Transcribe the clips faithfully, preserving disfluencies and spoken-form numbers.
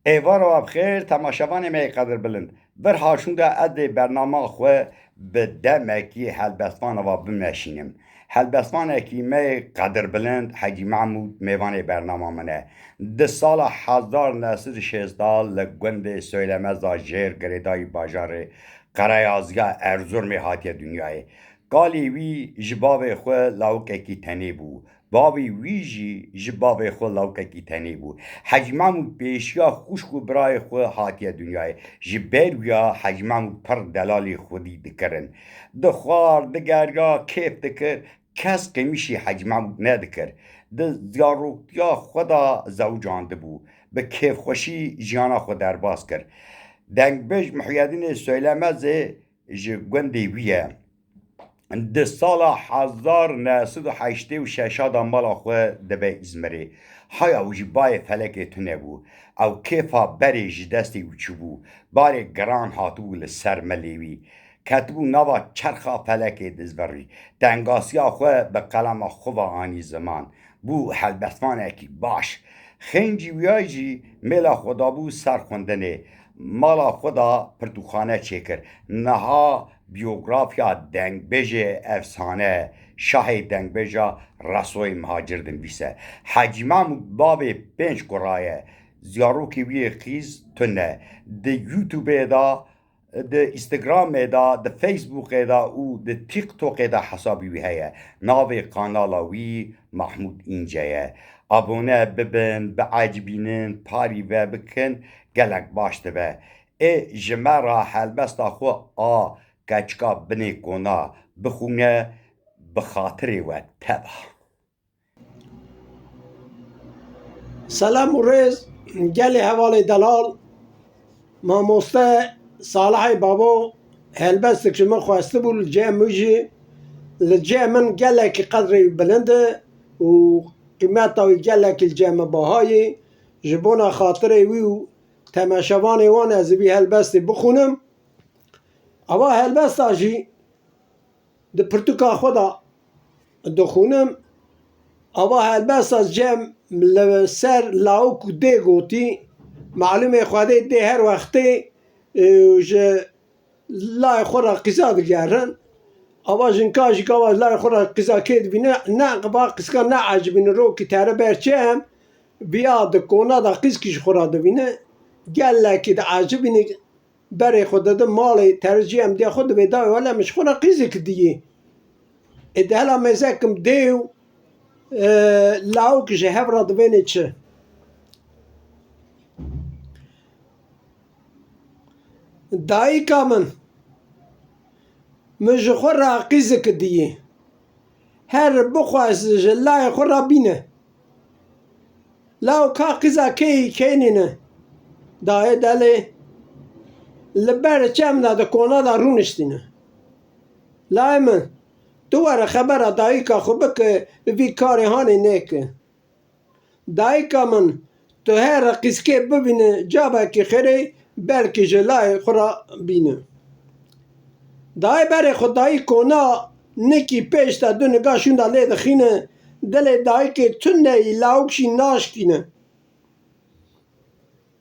Êvara we bi xêr, temaşevanê me yê qedirbilind. Vir haşûn de ez dê bernama xwe bi demekî helbestvana ve bimeşînim. Helbestvanekî me yê qedirbilind Hecî Mehmûd mêvanê bernama min e. Di sala hezar neh sed û şêst de li gundê Söylemeza jêr girêdayî bajarê Qereyaziya Erzurumê hatiye dinyayê. Kalê wî ji bavê xwe lawikekî tenê bû. Bavê wî jî ji bavê xwe lawikekî tenê bû. Hecî Mehmûd pêşiya xwişk û birayê xwe hatiye dinyayê. Ji ber wiya Hecî Mehmûd pir delalî xwedî dikirin. Dixwar, digeriya, kêf dikir, kes qêmişî Hecî Mehmûd nedikir. Di zaroktiya xwe de zewicandibû. Bi kêfxweşî jiyana xwe derbas kir. Dengbêj Muhiyedînê Söylemezê ji gundê wî ye. Di sala hezar neh sed û heştê û şeş de mala xwe dibe Îzmirê. Haya wî jî bayê felekê tune bû. Ew kêfa berê ji destê wî çûbû. Barê giran hatibû li ser milê wî. Ketibû nava çerxa felekê dizverî. Tengasiya xwe bi qelema xwe ve anî ziman. Bû helbestvanekî baş. Xêncî wiya jî mêla xwe dabû ser xwendinê. Mala xwe da pirtûkxane çêkir. Niha biyografiya dengbêjê efsane, şahê dengbêja Resoyê Mihacir dinivîse. Hecî Mehmûd bavê pênc kura ye. Zarokê wî yê qîz tune. Di YouTubeê de, di Instagramê de, di Facebookê de û di TikTokê de hesabî wî heye. Navê kanala wî Mahmûd Înce ye. Abone bibin, biecibînin, parîve bikin, gelek baş dibe. Ê ji me re helbesta xwe a keçika binê kona bixwîne, bi xatirê we teva. Selam û rêz gelê hevalê delal. Mamoste Salihê Babo helbestek ji min xwestibû, li cem min jî, li cem min gelekî qedrê wî bilind e û qîmeta wî gelekî li cem min baha ye. Ji bona xatirê wî û temaşevanê wan ez ê vî helbestê bixwînim. Ava helbesta jî di pirtûka xwe de dixwînim. Ava helbesta cem li ser lawik û dê gotî, malûmê Xwedê dê her wextê, e, ji layê xwe re qîza digerin. Ava jinka jî gava layê xwe re qîza kê dibîne, ne va qîzika neecibîne, rokî tere ber çem, viya di kona de qîzkî ji xwe re dibîne, gelekî diecibîne. Berê xwe dide malê, tercî em diya xwe dibê dayê, wele min ji xwe re qîzek diyê. Ê di hela mêzekim dê û, e, lawik ji hev re divênê çi? Dayika min, min ji xwe re qîzek diyê. Her bixwaz ji layê xwe re bîne. Law ka qîza keyî keynîne. Dayê delê li ber çem de di kona de rûniştîne. Layê min, tu were xebera dayika xwe bike, vî karê hanê neke. Dayika min, tu here qîzkê bibîne, cabekî xêrê belkî ji layê xwe re bîne. Dayê berê xwe dayî kona nikî pêş de du niga şûnda lê dixîne, dilê dayikê tune yî, lawik jî naşkîne.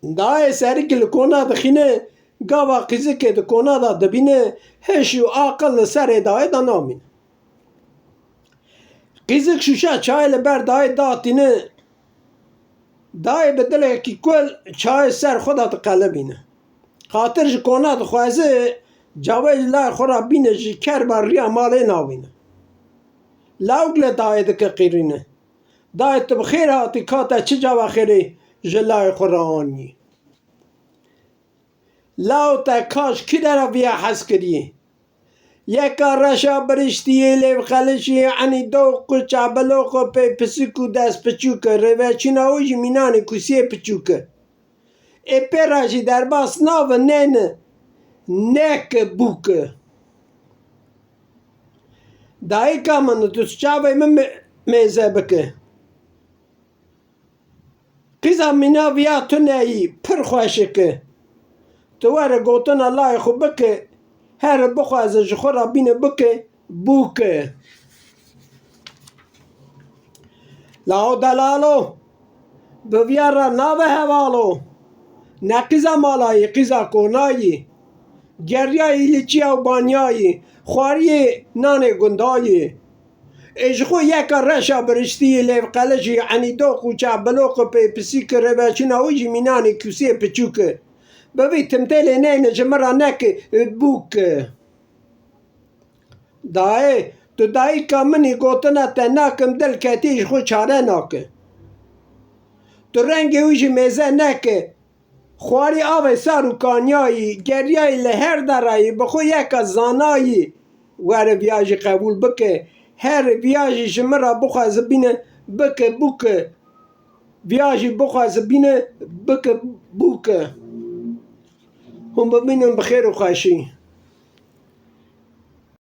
Dayê serikî li kona dixîne, gava qîzikê di kona de dibîne, hêş û aqil li serê dayê de namîne. Qîzik şûşa çayê li ber dayê datîne. Dayê bi dilekî kul çayê ser xwe de diqelibîne. Xatir ji kona dixwaze, cawê ji layê xwe re bîne, ji kerba riya malê navîne. Lawik li dayê dike qîrîne. Dayê, tu bi xêr hatî, ka te çi cava xêrê ji layê xwe re anî? Law te ka ji kî dera viya hez kirî? Yeka reşa biriştiyê lêvxelişiyê enî doq û çabiloq û pê pisik û dest piçûk e, rêveçîna wî jî mînanê kûsiyê piçûk e. Ê pê re jî derbas nabe nêne, neke bûk e. Dayika min, tu çavê min mê-, mêze bike. Qîza mîna viya tune yî, pir xweşik e. Tu were gotina layê xwe bike, here bixwaze ji xwe re bîne bike, bûk e. Lao delalo, bi viya re nabe hevalo. Ne qîza malayî, qîza konayî. Geriyayî li çiya û banyayî, xwariyê nanê gundayî. Ê ji xwe yeka reşa biriştî, lêvqelijî, enîdoq û çavbiloq û pêpisî ki rêveçûna wî jî mînanê kûsiyê piçûk e. Bivî timtêlê neyne ji min re neke bûk e. Dayê, tu dayika min î, gotina te nakim, dil ketî ji xwe çare nake. Tu rengê wî jî mêze neke. Xwarî avê sar û kanyayî, geriyayî li her derayî, bi xwe yeka zanayî. Were viya jî qebûl bike. Here viya jî ji min re bixwazibîne, bike bûke. Viya jî bixwazibîne, bike bûke. Hûn bimînin bi xêr û xweşî.